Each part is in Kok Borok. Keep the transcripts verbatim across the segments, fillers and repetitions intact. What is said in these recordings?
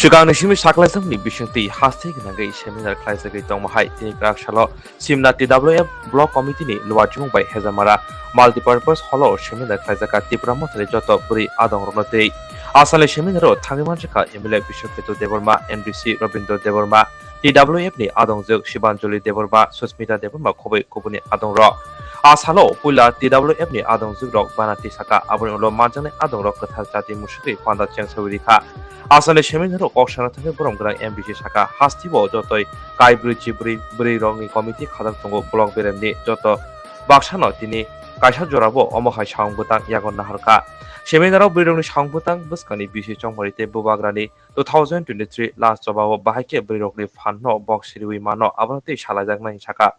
Swkangni simi saklaijak ni bisingtwi haste gwnangwi seminar khlaijagwi tongma hai tini kwrak salo Simna T W F Block Committee ni luajimung bai Hejamara Multipurpose Hall o seminar khlaijak kha Tipra Mothani joto bwrwi adong rokno twi. Asal ni seminar o thangwi manjakha M L A Biswaketu Debbarma, M D C Robindra Debbarma, T W F ni adongjwk Shibanjali Debbarma, Susmita Debbarma khobwi kubuni adong rok. Asalo puila T W F ni adongjwk rok bana tisaka, aboni ulo manjaknai adong rok kwthar jati musukwi panda chengsawi rikha. Asal ni seminar o kok sana thangwi borom gwnang M D C saka, hasteo jotoi kai brwi chibrwi bwrwi rokni committee khajak tongo block beremni joto baksano tini kaisa jorabo omo hai samung bwtang yago naharkha. Seminar o bwrwi rokni samung bwtang bwskangni bisi chongmari tei bubagrani two thousand twenty-three last choba o bahai khe bwrwi rokni phan no bok siriwi mano abono tei salaijaknai sakha.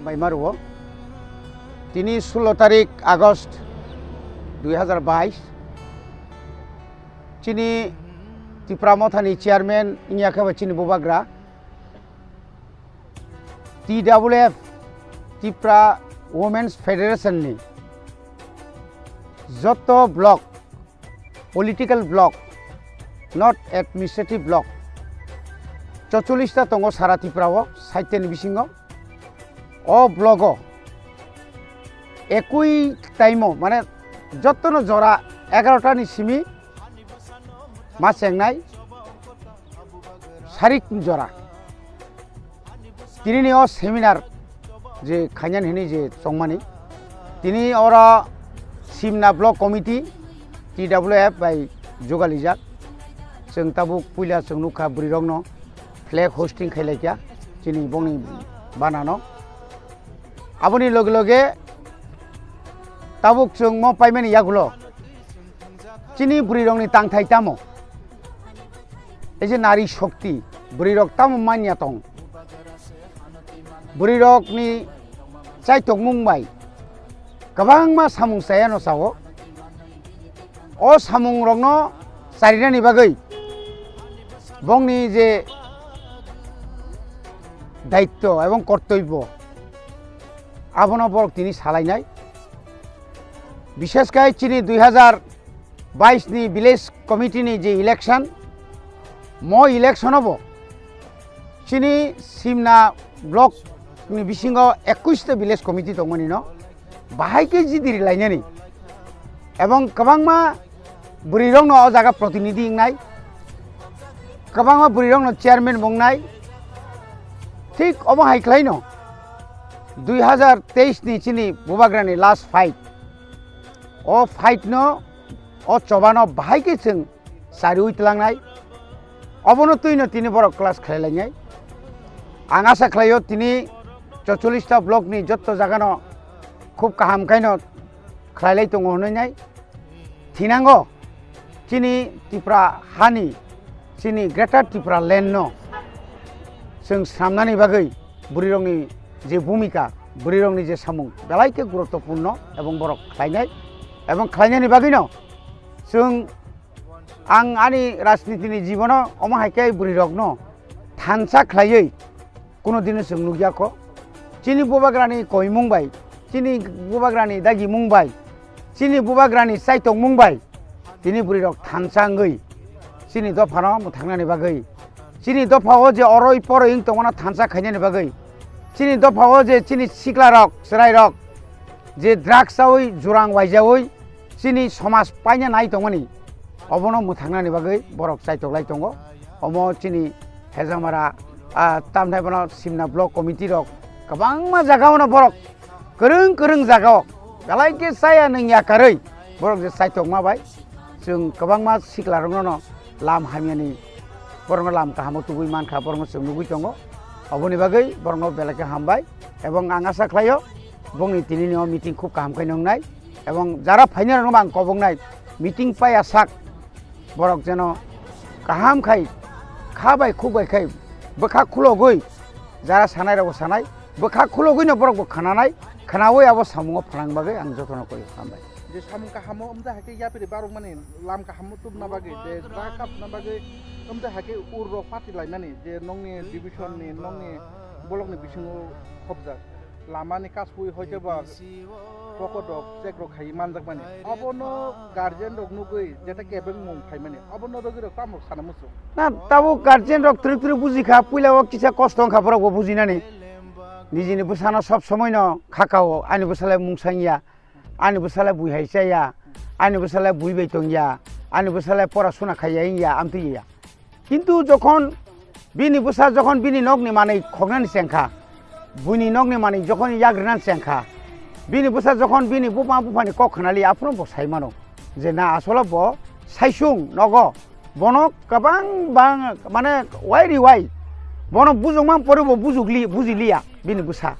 Bai maruo. Tini sullo tarik August dui hazar bais. Chini Tipra Mothani chairman wngya khe bo chini bubagra T W F, Tipra Women's Federation ni joto block, political block, not administrative block, chocholish ta tongo sara Tripura o, sait ni bisingo. O block o ekui time o, mane, jotono jora egarota ni simi ma chengnai sarik jora. Tini ni o seminar je khainani hini je chongmani, tini oro Simna Block Committee, T W F bai jugalijak. Chwng tabuk puila chwng nukha bwrwi rokno flag hosting khailai kha chini bongni banano. Aboni loge loge tabuk chwng mo paimani yagulo chini bwrwi rokni tangthai tamo? Ei je nari shokti, bwrwi rok tamo manya tong? Bwrwi rokni chaitokmung bai kwbangma samung chayano chao. O samung rokno charinani bagwi bongni je daitto ebong kortoibbo, abono borok tini salainai. Bishesh khai chini dui hazar bais ni village committee ni je election, mo election o bo chini Simna block ni bisingo ekwis ta village committee tongmani no bahai khe jidiri lainani ebong kwbangma bwrwi rokno o jaga protinidhi wngnai, kwbangma bwrwi rokno chairman bo wngnai. Thik omo hai khlaino dui hazar teis ni chini bubagrani last fight, o fight no, o chobano bahai khe chwng chariwi tlangnai. Obono twino tini borok class khlai lainai. Ang asa khlaio tini chocholish ta block ni jotto jagano khub kaham khaino khlai lai tongo hwnwi nai. Thinango chini Tripura hani, chini Greater Tripura land no chwng swnamnani bagwi bwrwi rokni je bhumika, bwrwi rokni je samung belai khe guruttopurno ebong borok khlainai, ebong khlainani bagwino chwng, ang ani rajniti ni jibono omo hai khe bwrwi rokno thansa khlaiwi kuno dino chwng nukya kho. Chini bubagrani koimung bai, chini bubagrani dagimung bai, chini bubagrani chaitokmung bai tini bwrwi rok thansa wngwi chini dophano mwthangnani bagwi, chini dophao je oroi poroi wng tongmano thansa khainani bagwi, chini dophao je chini sikla rok, chwrai rok je drugs chawi jurang waijawi chini somaj paina nai tongmani, obono mwthangnani bagwi borok chaitok lai tongo. Omo chini Hejamara, ah, tamthai bono Simna Block Committee rok kwbangma jagao no borok kwrwng kwrwng jagao belai khe chaya nungya karwi borok je chaitokma bai chwng kwbangma sikla rokno no lam hamyani, borokno lam kahamo tubui mankha, borokno chwng nugui tongo. Oboni bagwi borokno belai khe hambai, ebong ang asa khlaio bongni tini ni o meeting khub kaham khe nungnai. Ebong jara phainai rokno bo ang koboknai, meeting paiya sak borok jeno kaham khai, kha bai khuk bai khai bwkha khulogwi jara sanai rokbo sanai, bwkha khulogwino borokbo khananai, khnawi abo samungo phanang bagwi ang jotono koi hambai. Je samung kahamo wngja hai khe yapri barokmani lam kahamo tubna bagwi, je dra kapna bagwi wngja hai khe ur rok party lainani, je nongni division ni, nongni bolokni bisingo khopjak. Lamani kasui hoite ba pocket rok check rok khai manjakmani. Obono guardian rok nugui jeta kebeng mung phaimani. Obono rogwi rok tamo sana musu. Na tabo guardian rok twrwk twrwk buji kha, puila o kisa kosto wngkha borok bo bujinani. Nijini bwsano sob somoi no khakao, ani bwsalai mung sangya, ani bwsalai bui hai chaya, ani bwsalai bui bai tongya, ani bwsalai pora suna khaiya wngya, amtwi ya. Kintu jokhon bini bwsa, jokhon bini nokni manwi khoknani chengkha, buini nokni manwi jokhon yagrinani chengkha, bini bwsa jokhon bini buma buphani kok khnali, aphuru bo sai mano je na asolo bo saisung nogo, bono kwbang bang mane wai ri wai bono bujukma pore bo bujukli-, bujiliya bini bwsa.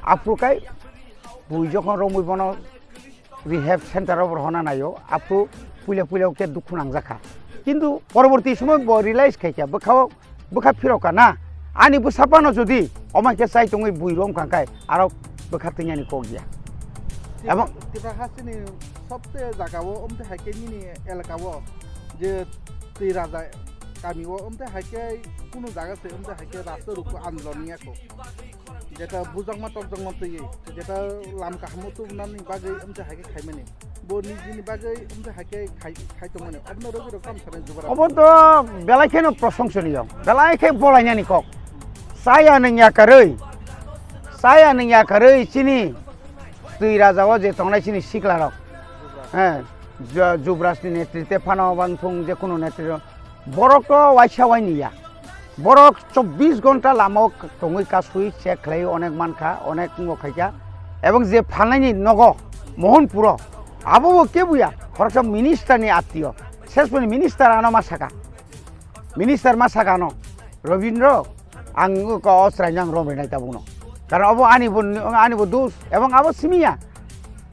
Aphuru kai bui jokhon romwi bono rehab center o rohorna naio, aphuru puila puila khe dukhu nangjakha. Kintu poroborti somoi bo realize khaikha, bwkhao, bwkha phirokha na, ani bwsa phano jodi omo khe chai tongwi bui rom kangkhai, aro bwkha twngyani kok ya. Tip-, Abo Tipra hasteni sobse jagao, omte hai khe nini elakao je twi raja kamio, omte hai khe kunu jaga se, omte hai khe rasta rukhu andolon ya kho. Jeta bujakma tokjakma twiwi, jeta lam kahamo tubunani bagwi amtwi hai khe khaimani. Bo nijini bagwi amtwi hai khe khai, khai tongmani. Abono rogwi rok tamo sanai jubara. Obo to belai kheno proshongsoniyo, belai khe bolainani kok. Chaya nwng yakarwi, chaya nwng yakarwi chini twi raja o je tongnai chini sikla rok. He, Ju-, Jubrajni netrite phano bangthung je kunu netrite. Borok to waisa waini ya. Borok chobbish ghonta lamao tongwi kasui check khlai onek mankha, onek wngbo khaikha. Ebong je phalnaini nogo Mohanpuro, abo bo kebuya, khoroksa minister ni attiyo. Sesoni minister ano ma saka. Minister ma saka ano, Robindro, ang ko o chwraino ang rom rinai tabukno. Karon obo ani bo, ani bo dos, ebong abo simiya.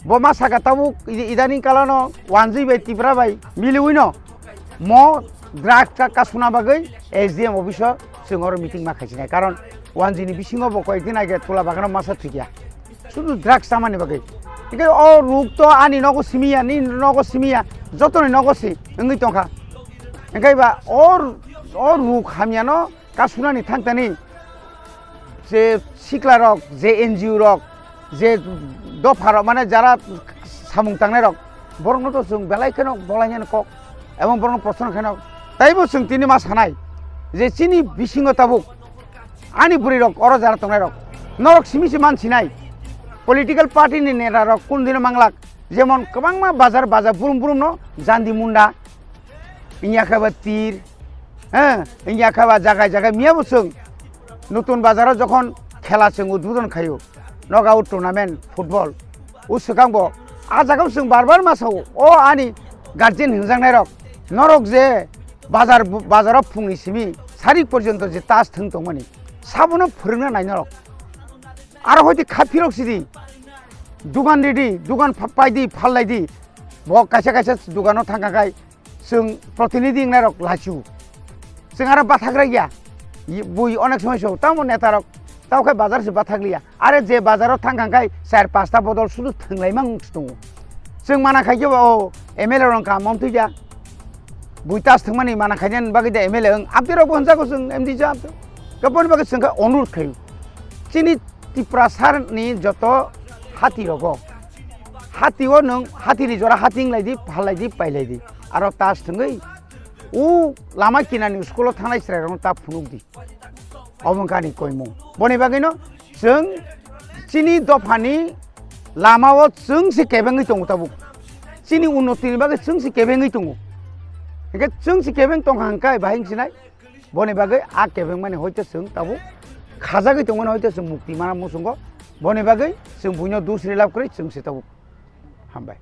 Bo ma saka tabuk i-, idaning kalano wanjwi bai Tipra bai miliwino mo drugs ka kasuna bagwi S D M office o chwng oro meeting ma khaisinai. Karon wanjwini bisingo bo koyekdin age Tula Bagano masa thwikya. Sudu drugs chamani bagwi. Hingke o ruk to ani nogo simiya, ni nogo simiya, jotoni nogo si wngwi tongkha. Hingke ba o, o ruk hamyano kasunani thangtani je sikla rok, je N G O rok, je dopha rok, mane jara samung tangnai rok, borokno to chwng belai kheno bolainani kok, ebong borokno proshno khaino. Taibo chwng tini ma sanai je chini bisingo tabuk ani bwrwi rok oro jara tongnai rok, norok simi se man sinai political party ni neta rok kun dino manglak, jemon kwbangma bazar bazar brum brum no jandi munda, Wngya khe ba tir, eh, wngya khe ba jagai jagai miya bo chwng Nutun Bazar o jokhon khela chwng udbodon khaio, knockout tournament football, o swkang bo a jaga o chwng bar bar ma sao, o ani guardian hwnjaknai rok, norok je bazar, bazar o phungni simi sarik porjonto je tas thwng tongmani, sabono phwrwngna nai norok. Aro hoite kha phirok sidi, dugan ridi, dugan pha-, paidi, phallai di, bo kaisa kaisa dugan o thangkha khai, Chwng protinidhi wngnairok lachu. Chwng aro bathakra ya. Bui onek somoi so, tamo netarok, tamo khe bazar se bathakliya. Are je bazaro thangkha khai char pasta bodol sudu thwnglai mang tongo. Chwng mana khai khe o M L A rok kam montwi ya. Bui tas thwngmani mana khainani bagwi da M L A wng. Abdi rok bo hwnjago chwng M D C abdi. Kaboni bagwi chwng khe onurod khaio. Chini Tiprasa ni joto hati rogo. Hati o nwng hati ni jora hati wng lai di, phal lai di, pai lai di. Aro tas thwngwi u lama kinani school o thangnai chwrai rokno ta phunuk di. Obo wngkha ani koimung. Boni bagwi no chwng chini dopha ni lama o chwng se kebengwi tongo tabuk. Chini unnoti ni bagwi chwng se kebengwi tongo. Hingke chwng se kebeng tongkha hingkai bahai wng sinai. Boni bagwi a kebengmani hoite chwng tabuk khajagwi tongmani hoite chwng mukti mana muchungo. Boni bagwi chwng buino dus rilap kwrwi chwng se tabuk. Hambai.